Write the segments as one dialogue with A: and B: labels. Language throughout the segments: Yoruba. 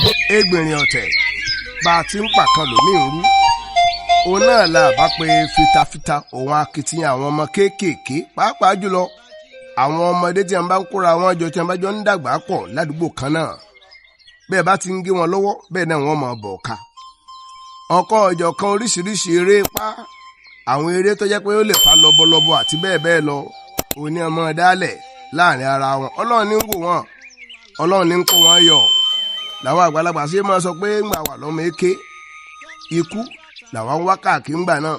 A: Ẹgbìnrin ọ̀tẹ̀ bá a ti ń pàkan lòmíì rú òun náà la bá pé fitafita òun akitiyan àwọn ọmọ kéékèèké, pàápàá jùlọ àwọn ọmọdé tí wọn bá ń kóra wọn jọ, tí wọn bá jọ ń dàgbà pọ̀ ládùúgbò kan náà. Bẹ́ẹ̀ bá ti ń gé wọn lọ́wọ́, bẹ́ẹ̀ náà wọ́n máa bọ̀ ká ọkọ̀ ọjọ́ kan oríṣiríṣi eré pa, àwọn eré tó jẹ́ pé ó lè fa lọ́bọ̀lọ́bọ̀ àti bẹ́ẹ̀ bẹ́ẹ̀ lọ, òní ọmọ dálẹ̀ láàrin ara wọn. Ọlọ́run ní ń wò wọ́n, Ọlọ́run ní ń kó wọn yọ. Làwọn àgbàlagbà ṣe máa sọ pé ńgbà wà lọ́mọ èké, ikú làwọn ń wá káàkiri ńgbà náà,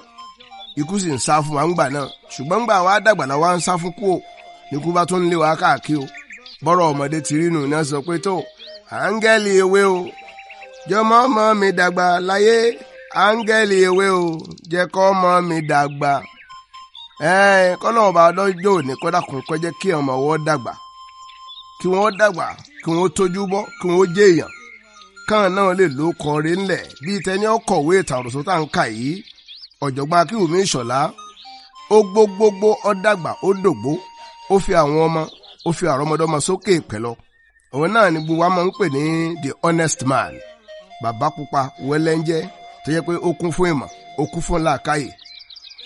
A: ikú sì ń sá fún wa ńgbà náà. Ṣùgbọ́n ńgbà wa dàgbà làwa ń sá fún kú o, níkú bá tún ń lé wa káàkiri o. Bọ́rọ̀ ọmọdé ti rí nù ní sọ pé tó áńgẹ́lì ewé o, jọmọ ọmọ mi dàgbà láyé, áńgẹ́lì ewé o, jẹ́ kọ́ ọmọ mi dàgbà. Kọ́lọ́wọ́ bá lọ́jọ́ òní kọ́dà kún kọ́ jẹ́ kí ọmọ wọn dàgbà, kí wọ́n dàgbà, kí wọ́n tójú bọ́, kí wọ́n jẹ́ èèyàn, káwọn náà lè ló kọrin ńlẹ̀ bíi tẹni ọkọ̀wé ìtàrọ̀sọ tá à ń kà yìí. Ọ̀jọ̀gbọ́n Akínwùmí Ìṣọ̀lá ó gbógbógbó, ó dàgbà, ó dògbó, ó fi àwọn ọmọ, ó fi àrọ́mọdọ́mọ sókè pẹ̀lọ. Òun náà ni gbogbo wa máa ń pè ní the honest man, bàbá pupa wẹ́lẹ́ńjẹ́ tó yẹ pé ó kún fún ìmọ̀, ó kún fún làákàyè,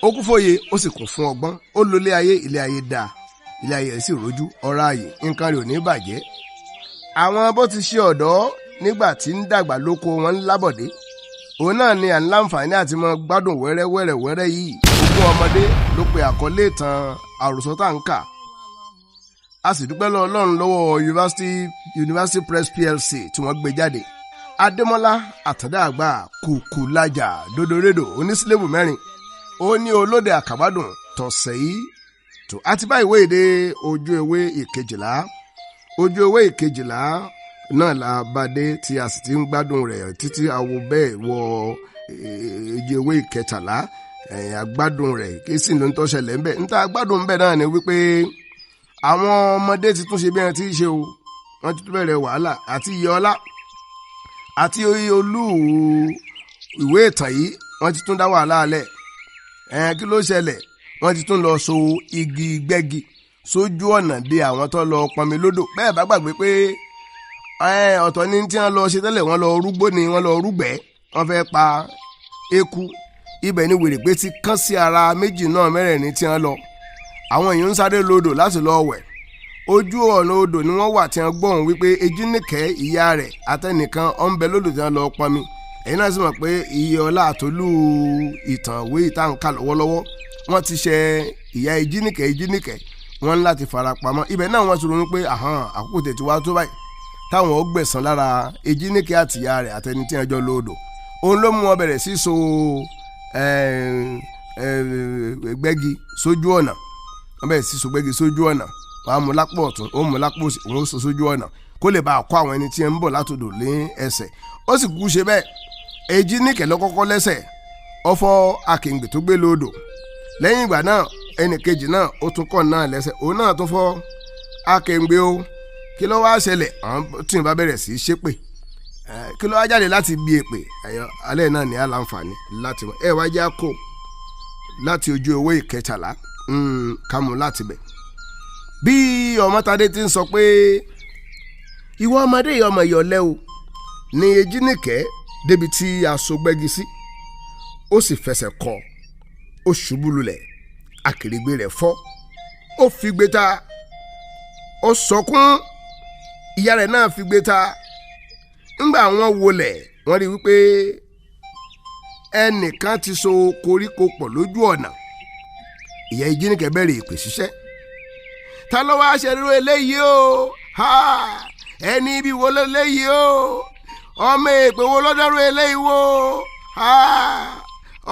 A: ó kún fóye, ó sì kún fún ọgbọ́n. Ó lo ilé ayé, ilé ayé dáa, ilé ayé rẹ̀ sì rójú ọ̀rá ààyè, nǹkan rẹ̀ ò ní bàjẹ́. Àwọn bó ti ṣe ọ̀dọ́ nígbà tí ń dàgbà lóko wọn ń lábọ̀dé, òun náà ni à ń láǹfààní àti mọ gbádùn wẹ́rẹ́wẹ́rẹ́wẹ́rẹ́ yìí. Ogún ọmọdé ló pe àkọlé ìtàn àròsọ tá à ń kà. A sì dúpẹ́ lọ́wọ́ Ọlọ́run lọ́wọ́ University Press PLC tí wọ́n gbé jáde. Adémọ́lá Àtàndá-Àgbà kùkù lajà dodoredo onísílẹ̀bù mẹ́rin ó ní olóde àkàbádùn tọ̀sẹ̀ yìí tó àti bá ìwé èdè ojú ewé ìkejìlá. Ojú ewé ìkejìlá náà la bá dé tí a sì ti ń gbádùn rẹ̀ títí awo bẹ́ẹ̀ wọ ojú ewé ìkẹtàlá. Agbádùn rẹ̀ kí sì ló ń tó ṣẹlẹ̀ ńbẹ̀. Níta agbádùn ńbẹ̀ náà ni wípé àwọn ọmọdé ti tún ṣe bí wọn ti ṣe o, wọ́n ti tún bẹ̀rẹ̀ wàhálà àti Iyọlá àti olú ìwé ìtàn yìí, wọ́n ti tún dá wàhálà alẹ̀. Kí ló ṣẹlẹ̀? Wọ́n ti tún lọ so igi gbẹ́gi sójú ọ̀nà de àwọn tó lọ pọnmi lódò. Bẹ́ẹ̀ bá gbàgbé pé ọ̀tọ̀ ni tí wọ́n lọ ṣe tẹ́lẹ̀, wọ́n lọ rúgbó ni, wọ́n lọ rúgbẹ́, wọ́n fẹ́ pa eku. Ibẹ̀ ni wèrèpé ti kán sí ara méjì náà mẹ́rẹ̀ẹ̀rin tí wọ́n lọ. Àwọn èèyàn ń sáré lodò láti lọ wẹ̀. Ojú ọ̀nà odò ni wọ́n wà tí wọ́n gbọ́n wípé Ejíníkẹ́ ìyá rẹ̀ àtẹnìkan ọ̀ ń bẹ lódò tí wọ́n lọ pọnmi. Ẹ̀yin náà sì mọ̀ pé Iyọlá àtolú ìtàn ìwé ìtànká lọ́wọ́lọ́wọ́ wọ́n ti ṣe ìyá Ejíníkẹ́. Ejíníkẹ́ wọ́n ń láti fara pamọ́ ibẹ̀ náà. Wọ́n ti ronú pé àkókò tètè wá tó báyìí táwọn ó gbẹ̀san lára Ejíníkẹ́ àtìyá rẹ̀ àtẹni tí wọ́n jọ lódò. Òun ló mú wọn bẹ̀rẹ̀ sí so gbẹ́gi sójú ọ̀nà. Wọ́n bẹ̀rẹ̀ sí so gbẹ́gi sójú ọ̀nà, wọ́n á mú lápò ọ̀tún, ó mú lápò òsì, òun ó so sójú ọ̀nà kó lè bá a kó àwọn ẹni tí ń bọ̀ látòdò lé ẹsẹ̀. Ó sì kú ṣe bẹ́ẹ̀. Ejíníkẹ́ ló kọ́kọ́ lẹ́sẹ̀, ó fọ́ akèǹgbè tó gbé lódò. Lẹ́yìn ìgbà náà, ẹnì kejì náà ó tún kọ́ náà lẹ́sẹ̀, òun náà tún fọ́ akèǹgbè o. Kí ló wá ṣẹlẹ̀? Àwọn tí wọ́n bá bẹ̀rẹ̀ sí í ṣépè. Kí ló wá jáde láti bí èpè alẹ́ náà ní aláǹfààní láti mọ̀. Ẹ wá já kó láti ojú ewé ìkẹtàlá kámú láti bẹ̀. Bí Ọmọ́tadé ti ń sọ pé ìwọ ọmọdé yìí ọmọ ìyọ̀lẹ́ o ní Ejíníkẹ́ débi tí a so gbẹ́gi sí, ó sì fẹsẹ̀ kọ, ó ṣubú lulẹ̀, akèrègbè rẹ̀ fọ́, ó figbe ta, ó sọkún. Ìyá rẹ̀ náà figbe ta. Ńgbà wọ́n wọlẹ̀, wọ́n rí wípé ẹnìkan ti so koríko pọ̀ lójú ọ̀nà. Ìyá Ejíníkẹ́ bẹ̀rẹ̀ ìpè ṣiṣẹ́. Ta ló wá ṣe irú eléyìí o? Ha, ẹni ibi wo ló léyìí o? Ọmọ èpè wo ló dọ́rọ̀ eléyìí wo? Ha,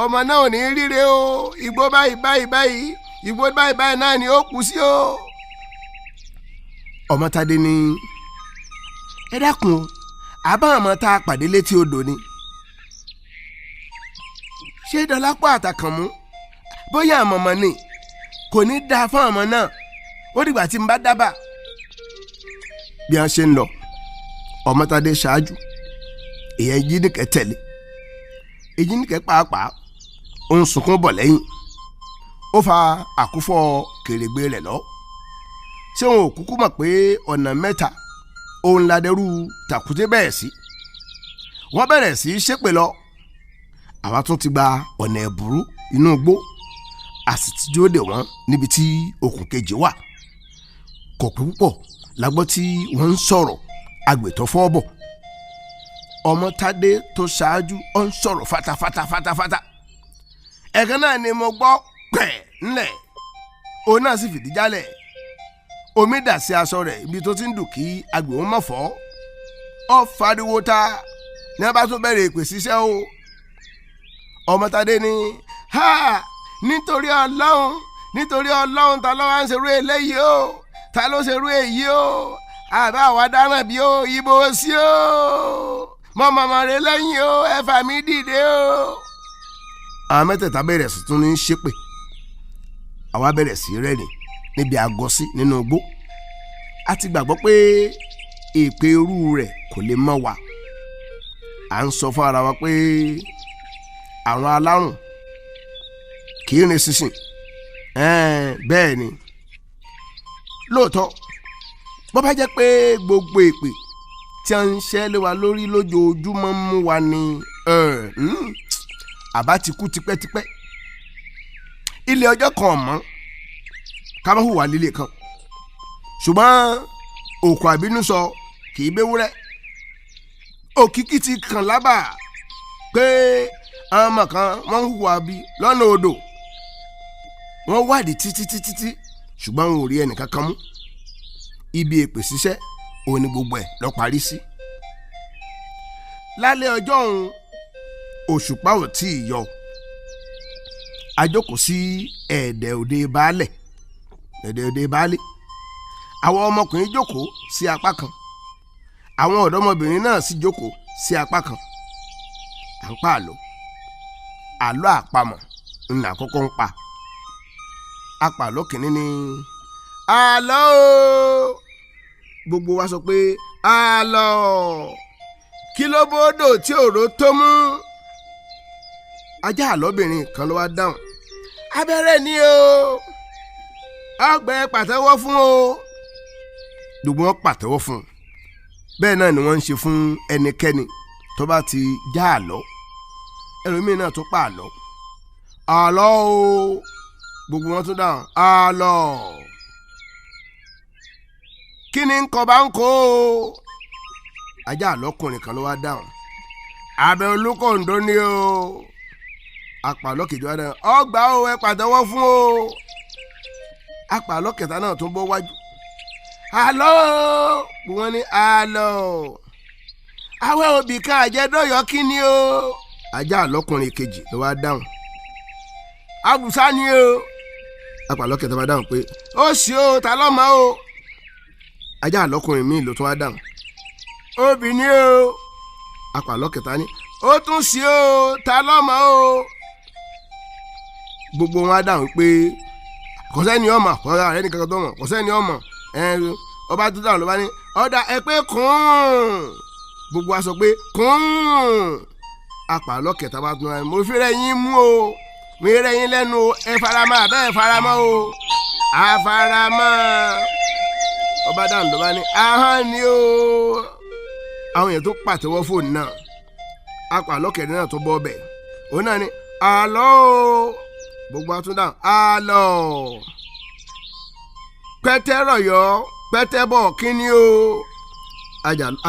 A: ọmọ náà ò ní ríre o. Igbó báyìí báyìí báyìí, igbó báyìí báyìí náà ni ó kú sí o. Ọmọ́tadé ní ẹ dákun o, àbá àmọ́ tá a pàdé létí odò ni ṣé Dọlápọ̀ àtàkànmú bóyá àmọ̀mọ̀ ni kò ní dáa fún àmọ́ náà, ó dìgbà tí n bá dábàá. Bí wọ́n ṣe ń lọ, Ọmọ́tadé ṣáájú, ìyẹn Ejíníkẹ́ tẹ̀lé. Ejíníkẹ́ pàápàá ó ń sunkún bọ̀ lẹ́yìn, ó fa àkúfọ̀ kèrègbè rẹ̀ lọ. Ṣé wọn ò kúkú mọ̀ pé ọ̀nà mẹ́ta òun ladẹ́rú tàkúté bẹ́ẹ̀ sí? Wọ́n bẹ̀rẹ̀ sí í ṣépè lọ. Àwa tún ti gba ọ̀nà ẹ̀bùrú inú igbó, a sì ti dúró dè wọ́n níbi tí okùn kejì wà. Kò pẹ́ púpọ̀ la gbọ́ tí wọ́n ń sọ̀rọ̀ agbètọ́ fọ́ọ̀bọ̀. Ọmọtádé tó ṣáájú ó ń sọ̀rọ̀ fatafata fatafata. Ẹ̀kan náà ni mo gbọ́ pẹ̀ ńlẹ̀, òun náà sì fìdí jálẹ̀. Omi dà sí aṣọ rẹ̀ ibi tó ti ń dùn kí agbè wọn mọ̀ fọ́. Ó fariwo ta ní a bá tún bẹ̀rẹ̀ ìpè ṣiṣẹ́ o. Ọmọtádé ni ha, nítorí Ọlọ́run, nítorí Ọlọ́run, ta ló wá ń ṣerú eléyìí o? Ta ló ṣerú èyí o? Àbá àwa dáràn bí o, ibo sí o, mọ màmá rẹ lẹ́yìn o, ẹ fà mí dìde o. Àwọn mẹ́tẹ̀ẹ̀ta bẹ̀rẹ̀ sí tún ní ṣépè. Àwa bẹ̀rẹ̀ sí rẹ́rìn níbi àgọ́sí nínú igbó. A ti gbàgbọ́ pé èpè irú rẹ̀ kò lè mọ́ wa. À ń sọ fún ara wa pé àwọn alárùn kì í rin sísìn. Bẹ́ẹ̀ ni lóòótọ́, bó bá jẹ́ pé gbogbo èpè tí a ń ṣẹ́ lé wa lórí lójoojúmọ́ mú wa ni, àbá ti kú tipẹ́tipẹ́. Ilé ọjọ́ kan mọ́ ká má hùwà líle kan, ṣùgbọ́n òkú àbínú sọ kì í béwúrẹ́. Òkìkí ti kàn lábà pé àwọn ọmọ kan wọ́n ń hùwà bí lọ́nà odò. Wọ́n wádìí títí títí tí, ṣùgbọ́n wọn ò rí ẹnìkan kan mú. Ibi èpè ṣiṣẹ́ òun ni gbogbo ẹ̀ lọ parí sí. Lálẹ́ ọjọ́ òun, òṣùpá ò tí ì yọ. A jókòó sí ẹ̀ẹ̀dẹ̀ òde baálẹ̀, ẹ̀ẹ̀dẹ̀ òde baálé. Àwọn ọmọkùnrin jókòó sí apá kan, àwọn ọ̀dọ́mọbìnrin náà sì jókòó sí apá kan. À ń pa àlọ́, àlọ́ àpamọ̀ ńlá kọ́kọ́ ń pa. Apàlọ́ kìíní ni àlọ́ o. Gbogbo wa sọ pé àlọ́. Kí ló bódò tí òró tó mú? Ajá àlọ́bìnrin kan ló wá dáhùn, abẹ́rẹ́ ni o, ọgbẹ́ pàtẹ́wọ́ fún o. Gbogbo wọn pàtẹ́wọ́ fún un. Bẹ́ẹ̀ náà ni wọ́n ń ṣe fún ẹnikẹ́ni tó bá ti já àlọ́. Ẹlòmíín náà tún pa àlọ́, àlọ́ o. Gbogbo wọn tún dáhùn àlọ́. Kí ni nǹkan bá ń kó o? Ajá àlọ́kùnrin kan ló wá dáhùn, abẹ́ olúkòǹdó ni o. Apàlọ́ kejì wá dáhùn, ọgbà o, ẹ pàtẹ́wọ́ fún o. Apàlọ́ kẹta náà tún bọ́ wájú, àlọ́. Wọ́n ní àlọ́. Awẹ́ òbí ká àjẹdọ́yọ̀ kí ni o? Ajá àlọ́kùnrin kejì ló wá dáhùn, àbùsá ni o. Apàlọ́ kẹta bá dáhùn pé ó sì o, ta lọ́mọ o? Ajá àlọ́kùnrin míì ló tún wá dáhùn, obì ni o. Apàlọ́ kẹta ní ó tún sí o, ta lọ́mọ o? Gbogbo wọn á dáhùn pé kò sẹ́ni ọmọ, ọ̀rẹ́ rẹ nìkan tó mọ̀, kò sẹ́ni ọmọ. Ọba tó dáhùn ló bá ní ọ̀dà ẹ pé kùn. Gbogbo wa sọ pé kùn. Apàlọ́ kẹta bá tún wá, mo fi rẹ̀ yín mú o, mi rẹ̀ yín lẹ́nu o, ẹ faramọ́ àbẹ́ ẹ faramọ́ o? Àfaramọ́. Ọba dáhùn ló bá ní ahọ́n ni o. Àwọn èèyàn tó pàtẹ́wọ́ fóònù náà. Apàlọ́ kẹrin náà tó bọ́ ọbẹ̀, òun náà ni àlọ́ o. Gbogbo àtúndà àlọ́. Pẹ́tẹ́rọ̀yọ́ pẹ́tẹ́bọ̀ kí ni o?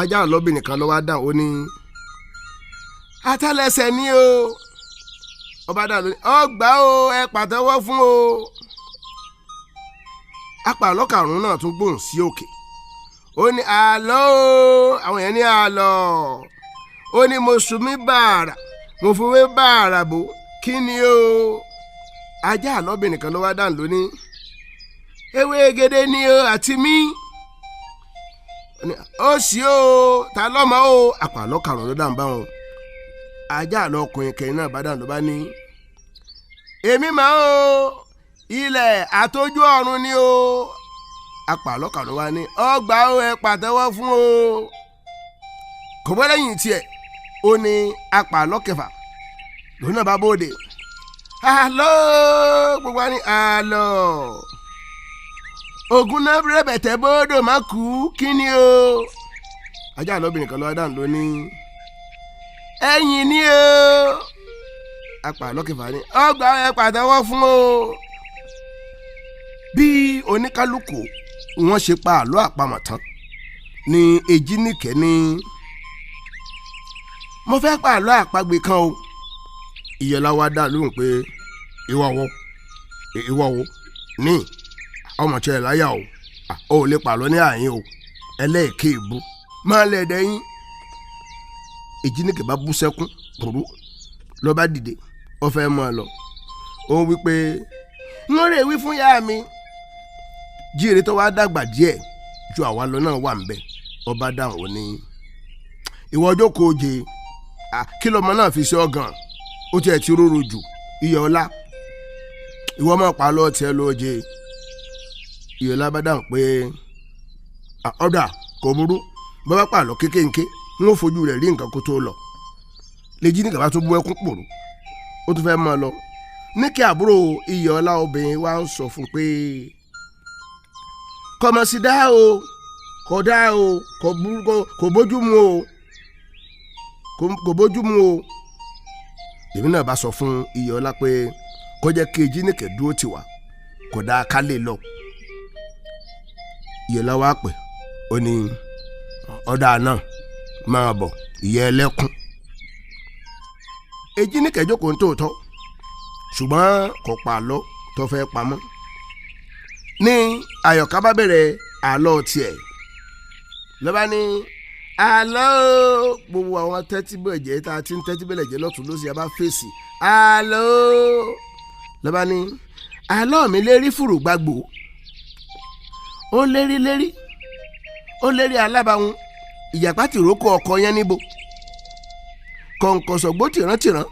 A: Ajá àlọ́bìnrin kan ló wá dáhùn, ó ní atẹ́lẹsẹ̀ ni o. Ọba dáhùn lóní ọgbà o, ẹ pàtẹ́wọ́ fún o. Apàlọ́ karùn-ún náà tún gbóhùn sí òkè, ó ní àlọ́ o. Àwọn èèyàn ní àlọ́. Ó ní mo sùn mí bàrà, mo fowó bàrà bò kí ni o? Ajá àlọ́bìnrin kan ló wá dáhùn lóní ewé egede ni o àti mí. Ó sì o, ta lọ́mọ o? Àpàlọ́ karùn-ún ló dáhùn báwọn. Ajá àlọ́ ọkùnrin kẹrin náà bá dáhùn ló bá ní èmi máa o, ilẹ̀ àtọ́jú ọ̀run ni o. Apàlọ́ karùn-ún wa ní ọgbà o, ẹ pàtẹ́wọ́ fún o. Kò bọ́ lẹ́yìn tiẹ̀, ó ní apàlọ́ kẹfà lòun náà bá bóde, àlọ́. Gbogbo wa ní àlọ́. Ògùn náà rẹ̀bẹ̀tẹ̀ bódò má kú kí ni o? Ajá àlọ́bìnrin kan ló wá dáhùn ló ní Ẹ̀yìn ni o. Apàlọ́ kẹfà ni ọgbà ẹ pàtẹ́wọ́ fún o. Bí oníkálukú wọ́n ṣe pa àlọ́ àpamọ̀ tán ni Ejíníkẹ́ ní mo fẹ́ pa àlọ́ àpagbè kan o. Ìyọlá wa dá lóhùn pé ìwọ wo ìwọ wo ní ọmọ tí ẹ láyà o, ò lè pàlọ́ ní àyín o, ẹlẹ́ẹ̀kẹ́ ìbú máa lẹ̀ dẹ́yìn. Ejíníkẹ́ bá bú sẹ́kún pòrú ló bá dìde, ó fẹ́ mọ́ ọ lọ. Ó wí pé ń rè wí fún yá mi. Jíire tó wá dàgbà díẹ̀ ju àwa lọ náà wà ń bẹ. Ọba dáhùn ó ní ìwọ jókòó jẹ, kí lọmọ náà fi ṣe ọ gan, ó tiẹ̀ ti rúru jù. Iyọ̀ọ́lá ìwọ máa pa lọ tiẹ̀ lọ jẹ. Iyọ̀ọ́lá bá dáhùn pé ọ̀dà kò burú, bàbá pààlọ́ kékèké ń ó fojú rẹ̀ rí nǹkan kó tó lọ. Lèjì ní kàbá tó bú ẹkún pòrò, ó tún fẹ́ máa lọ ní kí àbúrò Iyọ̀ọ́lá obìnrin wa ń sọ fún pé kọmọsí dá o, kò dá o, kò bójú mu o, kò bójú mu o. Èmi náà bá sọ fún Iyọ̀ọ́lá pé kó jẹ́ kí Ejíníkẹ́ dúró tì wá, kò dáa ká lè lọ. Iyọ̀ọ́lá wá pè ó ní ọ̀dà náà máa bọ̀ ìyẹ́ ẹlẹ́kùn. Ejíníkẹ́ jókòó ní tòótọ́, ṣùgbọ́n kò pa àlọ́ tó fẹ́ pamọ́. Ní Àyọ̀ká bá bẹ̀rẹ̀ àlọ́ tiẹ̀ lọ́ba ní àlọ́ gbogbo àwọn tẹ́tí bẹ̀rẹ̀ tá a ti ń tẹ́tí bẹ̀rẹ̀ jẹ́ lọ́tún lọ́sì a bá fèsì àlọ́. Lọ́ba ní àlọ́ mi lérí fùrù gbàgbó, ó lérí lérí, ó lérí alábàáhùn, ìjàpá tìrókò ọkọ yẹn níbo kọ̀ǹkọ̀sọ̀gbó tìrántìrán,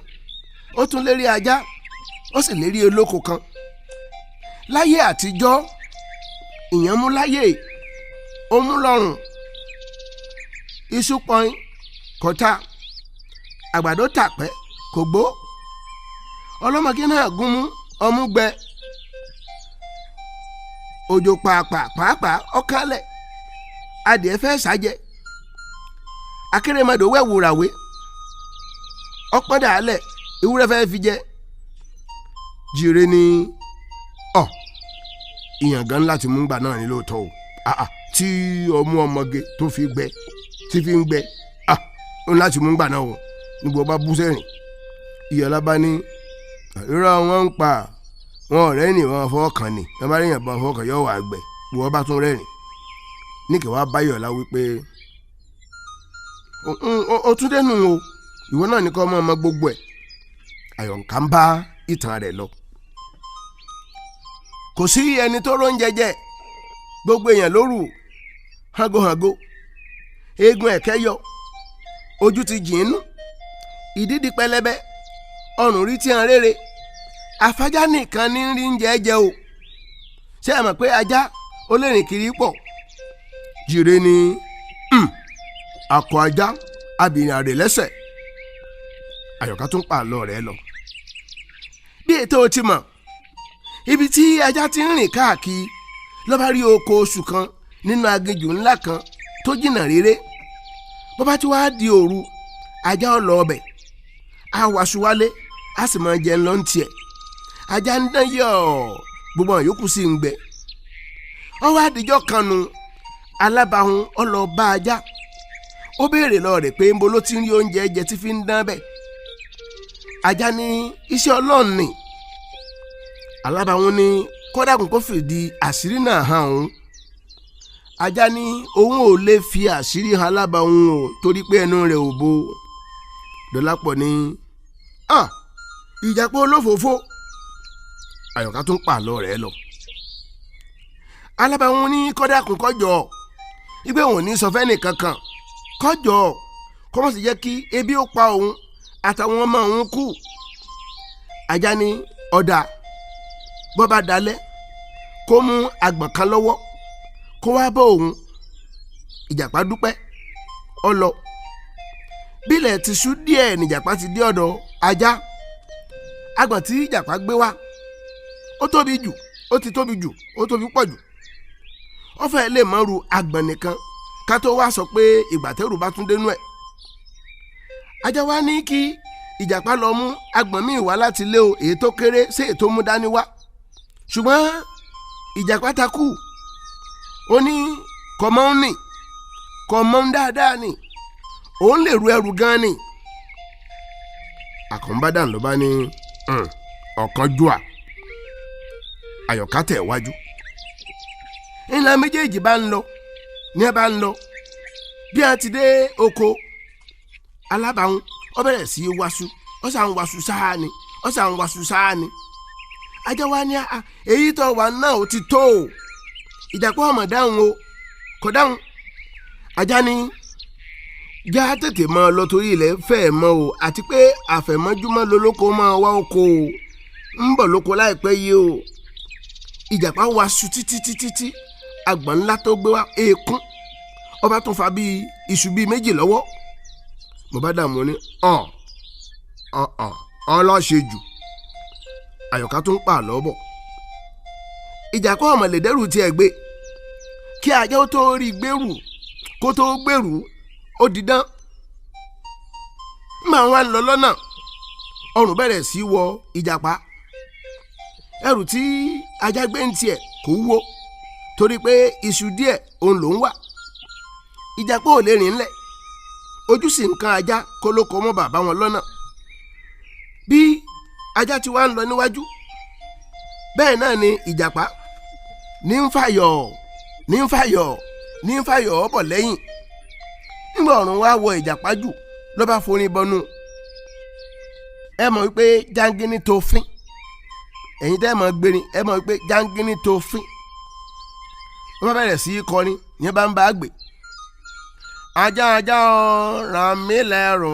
A: ó tún lérí ajá, ó sì lérí olóko kan. Láyé àtijọ́ ìyẹn mú láyé ó mú lọ́rùn, iṣu pọ́n kọta, àgbàdo tàpẹ́ kò gbó, ọlọ́mọge náà gún mú ọmú gbẹ, òjò pàápàá pàápàá ọ̀kálẹ̀, adìẹ fẹ́ sàjẹ́, akérèmọdò wẹ̀wù ràwé, ọpọ́n dàálẹ̀ ewúrẹ́ fẹ́ fi jẹ. Jíire ní ọ ìyàngán láti mú gbà náà ní lóòótọ́ o, tí ọmú ọmọge tó fi gbẹ tí fi ń gbẹ ó ní láti mú gbà náà o. Níbo ọba bú sẹ́rìn. Iyọ̀lá bá ní irọ́ wọn ń pa wọn ọ̀rẹ́ ní wọn fọwọ́ kàn ní wọn bá rí yàn bá fọwọ́ kàn yóò wà gbẹ. Wọ́n bá tún rẹ́rìn ní kí wọ́n bá Iyọ̀lá wípé ó tún dẹnu o, ìwọ náà ní kọ́ ọmọ ọmọ gbogbo ẹ̀. Àyọ̀ká ń bá ìtàn rẹ̀ lọ. Kò sí ẹni tó róúnjẹ jẹ, gbogbo èèyàn lóru hangohango, eegun ẹ̀kẹ́ yọ, ojú ti jìn inú, ìdí di pẹlẹbẹ, ọrùn rí tí hàn rere. Àfájá nìkan ní rí ń jẹ jẹ o. Ṣé ẹ mọ̀ pé ajá ó lè rìn kiri pọ̀? Jìrè ni akọ ajá abìnrin àrè lẹ́sẹ̀. Àyọ̀ká tún pa àlọ́ rẹ̀ lọ. Bí ètò ti mọ̀ ibi tí ajá ti ń rìn káàkiri, ló bá rí oko oṣù kan nínú aginjù ńlá kan tó jìnnà réré. Bó bá ti wá di òru, ajá ó lọ ọbẹ̀, á wàṣu wálé, á sì máa jẹun lọ ń tiẹ̀. Ajá ń dán yọ̀, gbogbo àwọn yòókù sì ń gbẹ. Ó wá dijọ́ kan nu, alábàáhùn ó lọ bá ajá, ó béèrè lọ rẹ̀ pé ńbo ló ti ń rí oúnjẹ jẹ tí fi ń dán bẹ́ẹ̀. Ajá ní iṣẹ́ Ọlọ́run ni. Alábàáhùn ní kódàkùn kó fìdí àṣírí náà hàn òun. Ajá ní òun ò lè fi àṣírí hàn alábàáhùn o, torí pé ẹnu rẹ̀ ò bo. Dọlápọ̀ ní ìjàpọ̀ olófòófó. Àyọ̀ká tún pa àlọ́ rẹ̀ lọ. Alábàáhùn ní kódàkùn kọjọ ibẹ̀ òun ní sọ fẹ́ni kankan, kọjọ kọ́mọ̀ sì jẹ́ kí ebi ó pa òun àtàwọn ọmọ òun kú. Ajá ní ọ̀dà bọ́ bá dalẹ̀ kó mú àgbọ̀n kan lọ́wọ́ kó wá bọ́ òun. Ìjàpá dúpẹ́ ó lọ. Bílẹ̀ ti ṣú díẹ̀ nìjàpá ti dé ọ̀dọ̀ ajá. Àgbọ̀n tí ìjàpá gbé wá ó tóbi jù, ó ti tóbi jù, ó tóbi pọ̀ jù, ó fẹ́ lè mọ́ru àgbọ̀n nìkan ká tó wá sọ pé ìgbà tẹ́rù bá tún dénú ẹ̀. Ajá wa ní kí ìjàpá lọ mú agbọ̀n míì wá láti lé o, èyí tó kéré sí èyí tó mú dání wá. Ṣùgbọ́n ìjàpá takú, ó ní kọ̀mọ́ ń nì, kọ̀mọ́ ń dáadáa ni, òun lè ru ẹrù gan ni. Àkànbádàn ló bá ní ọ̀kánjúà. Àyọ̀ká tẹ̀ wájú. Ńlá méjèèjì bá ń lọ ní ẹ bá ń lọ. Bí a ti dé oko alábàáhùn, ó bẹ̀rẹ̀ sí í waṣu, ó sà ń waṣu sáà ni, ó sà ń waṣu sáà ni. Ajá wa ní a èyí tó wà náà ó ti tó o. Ìjàpá ọmọ dáhùn o, kò dáhùn. Ajá ní já tètè máa lọ torí ilẹ̀ fẹ́ẹ̀ mọ́ o, àti pé àfẹ̀mọ́júmọ́ lolóko máa wá oko o, ń bọ̀ lóko láìpẹ́ yìí o. Ìjàpá waṣu títí títí tí àgbọ̀n ńlá tó gbé wá eékún, ọba tún fa bíi iṣu bíi méjì lọ́wọ́. Mo bá dààmú ní ọ̀ ọ̀ ọ̀ ọlọ́ṣejù. Àyọ̀ká tún pa àlọ́ bọ̀. Ìjàpá ọmọ lè dẹ́rù tiẹ̀ gbé kí ajá ó tó rí gbèrú, kó tó gbèrú ó didán. Máa wá lọ lọ́nà, ọrùn bẹ̀rẹ̀ sí wọ ìjàpá. Ẹrù tí ajá gbé ń tiẹ̀ kò wúwo torí pé iṣu díẹ̀ òun ló ń wà. Ìjàpá ò lè rìn ńlẹ̀, ojú sì ń kan ajá kólókó mọ́ bàbá wọn lọ́nà. Bí ajá ti wá ń lọ níwájú, bẹ́ẹ̀ náà ni ìjàpá ní ń fàyọ̀, ní ń fàyọ̀, ní ń fàyọ̀ ọ̀bọ̀ lẹ́yìn. Nígbà ọ̀run wá wọ ìjàpá jù, ló bá forin bọnú. Ẹ mọ̀ wípé jángínní tó fín, ẹ̀yin tẹ́ ẹ mọ̀ gbérin, ẹ mọ̀ wípé jángínní tó fín. Wọ́n bá bẹ̀rẹ̀ sí í kọrin, yẹn bá ń bá a gbè. Ajá ajá ọ ràn mí lẹ́rù,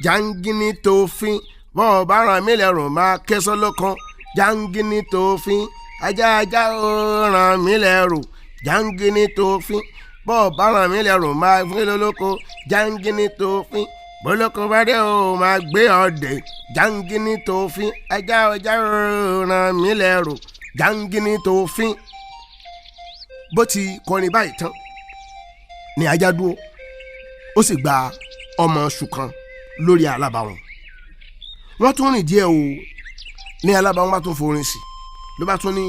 A: jángínní tó fín, bọ́ọ̀ bá ràn mí lẹ́rù máa kẹ́sọ́ lọ́kàn, jángínní tó fín. Ajá ajá ọ ràn mí lẹ́rù, jángínní tó fín, bọ́ọ̀ bá ràn mí lẹ́rù máa fún lólóko, jángínní tó fín, bólóko bá dé o máa gbé ọdẹ, jángínní tó fín. Ajá ajá ọ ràn mí lẹ́rù, jángínní tó fín. Bó ti kọrin báyìí tán ni ajá dúró, ó sì gba ọmọ oṣù kan lórí alábàáwọn. Wọ́n tún rìn díẹ̀ o, ní alábàáwọn bá tún forin sí, ló bá tún ní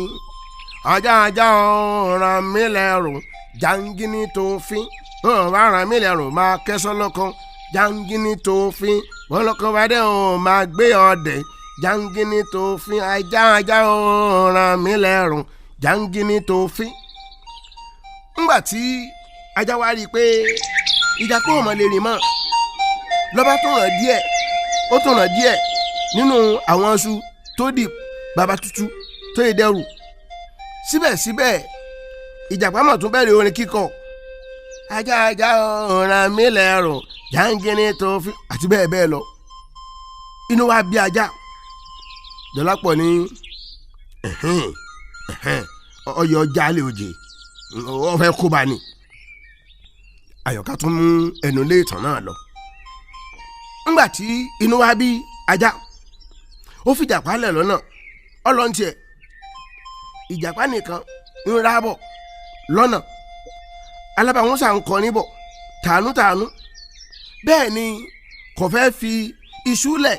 A: ajá ajá ràn mí lẹ́rù, jángínní tó fín, wọ́n bá ràn mí lẹ́rù máa kẹ́sọ́ lọ́kàn, jángínní tó fín, wọ́n lọ́kàn bá dé o máa gbé ọdẹ, jángínní tó fín. Ajá ajá ràn mí lẹ́rù, jángínní tó fín. Ńgbà tí ajá wa rí i pé ìjàpá ọmọ lè rìn mọ́, lọ́ba tó ràn díẹ̀, ó tó ràn díẹ̀ nínú àwọn iṣu tó di bàbá tútù tó yẹ dẹrù. Síbẹ̀síbẹ̀ ìjàpá mọ̀ tún bẹ̀rẹ̀ orin kíkọ, ajá ajá ràn mí lẹ́rù, jángínní tó fi, àti bẹ́ẹ̀ bẹ́ẹ̀ lọ. Inú wa bí ajá. Dọ́lápọ̀ ní ọyọ jálè òjè, ó fẹ́ kó bá ní. Àyọ̀ká tún mú ẹnu lé ìtàn náà lọ. Ńgbà tí inú wa bí ajá, ó fi ìjàpá lẹ̀ lọ́nà ọlọ́ntì ẹ̀. Ìjàpá nìkan ń rábọ̀ lọ́nà, alábàáwọn sà ń kọrin bọ̀ tàánú tàánú. Bẹ́ẹ̀ ni kò fẹ́ fi iṣu lẹ̀,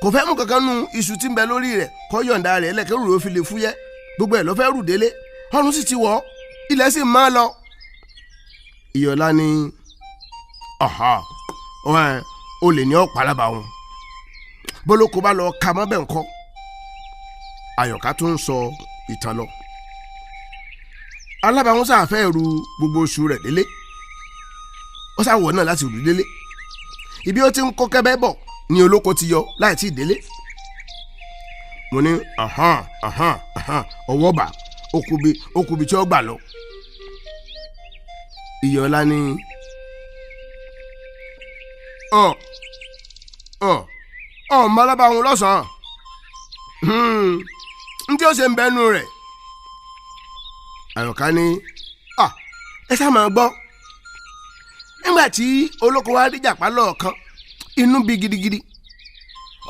A: kò fẹ́ mú kankan nu iṣu tí ń bẹ lórí rẹ̀, kó yọ̀ǹda rẹ̀ lẹ́kẹ́rù rẹ̀ ó fi lè fúyẹ́. Gbogbo ẹ̀ ló fẹ́ rù délé, ọ̀run sì ti wọ̀, ilẹ̀ sì máa lọ. Ìyọ̀lá ni o lè ní ọ̀pá alábàáwọn bólóko bá lọ ka mọ́ bẹ́ẹ̀ ńkọ́. Àyọ̀ká tún ń sọ ìtàn lọ. Alábàáwọn sáfẹ́ ru gbogbo oṣù rẹ̀ délé, ó sáwọ̀ náà láti rù délé. Ibi ó ti ń kó kẹ́bẹ́ bọ̀ ni olóko ti yọ láì tí ì délé. Mo ní ọwọ́ bà okùnbi tí ó gbà lọ. Ìyọ̀lá ni ọ ọ ọmọ alábàáwọn lọ́sàn-án n tí ó ṣe ń bẹnu rẹ̀. Àyọ̀ká ní ẹ sá máa gbọ́. Nígbà tí olóko wa rí ìjàpá lọ́ọ̀kan, inú bí gidigidi,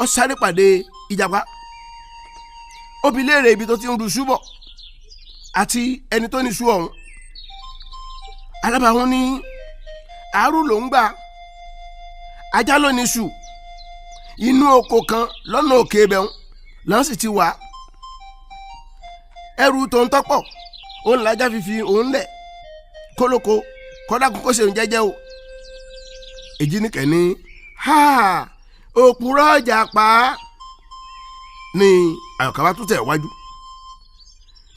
A: ó sáré pàdé ìjàpá, ó bi léèrè ibi tó ti ń ru ṣúbọ̀ àti ẹni tó ní ṣú ọ̀hún. Alábàáwọn ní àárú ló ń gbà. Ajá ló ní iṣu inú oko kan lọ́nà òkè ibẹ̀ lọ́n sì ti wà. Ẹrù tó ń tọ́pọ̀ òun làjá fífi òun lẹ̀ kólóko kọ́dà kókó ṣe ń jẹ́jẹ́ o. Èjìníkẹ́ ní ha òpùrọ̀ Ìjàpá ní. Àyọ̀ká bá tún tẹ̀ wájú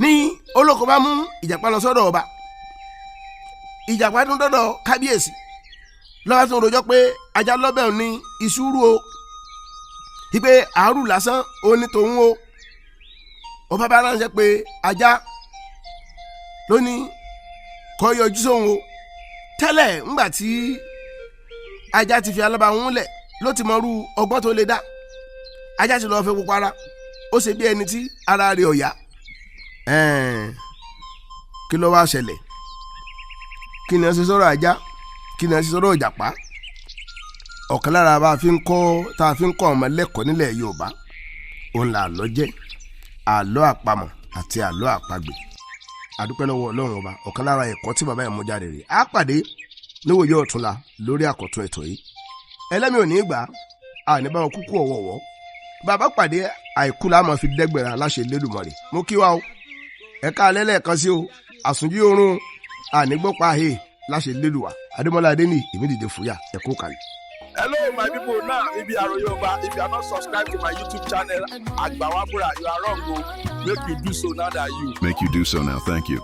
A: ní olóko bá mú Ìjàpá lọ sọ́dọ̀ ọba. Ìjàpá tún dọ́dọ̀ kábíyèsí lọ́wọ́ tún rojọ́ pé ajá lọ́bẹ̀ ní ìṣúrú o, wípé àárù lásán ó ní tòun o. Ọba bá ránṣẹ́ pé ajá lónìí kó yọjú sóhun o. Tẹ́lẹ̀ ńgbà tí ajá ti fi alábàáhùn lẹ̀ ló ti mọrú ọgbọ́n tó lè dá. Ajá ti lọ́ọ́ fẹ́ pupa ara, ó ṣe bí ẹni tí ara rẹ̀ ò yá. Kí ló wá ṣẹlẹ̀? Kí ni wọ́n ṣe sọ̀rọ̀ ajá? Kí ni wọ́n ṣe sọ̀rọ̀ Ìjàpá? Ọ̀kan lára bá a fi ń kọ́ tá a fi ń kọ́ ọmọ lẹ́kọ̀ọ́ nílẹ̀ Yorùbá òun là àlọ́ jẹ́, àlọ́ àpamọ̀ àti àlọ́ àpagbè. Àdúpẹ́ lọ́wọ́ Ọlọ́run Ọba. Ọ̀kan lára ẹ̀kọ́ tí bàbá yẹn mú jáde rè. Á pàdé níwòye ọ̀túnla lórí àkọ́tún ètò yìí. Ẹlẹ́mi ò ní gbà á ní báwọn kúkú ọ̀wọ̀wọ́. Bàbá pàdé, àìkú la máa fi dẹ́gbẹ̀rẹ̀ aláṣẹ Lédùmarè. Mo kí wa o, ẹ̀ka alẹ́ lẹ́ẹ̀kan sí o, àsùnjí oorun ànígbọ́pá ahè láṣẹ Lédùwà. Adémọ́lá Adéní, èmi dìde fúyà, ẹ̀kú kalẹ̀.
B: Hello, my people. Now, if you are Yoruba, if you are not subscribed to my YouTube channel, Agbawabura, you are wrong. Oh. Make you do so now that you.
C: Make you do so now. Thank you.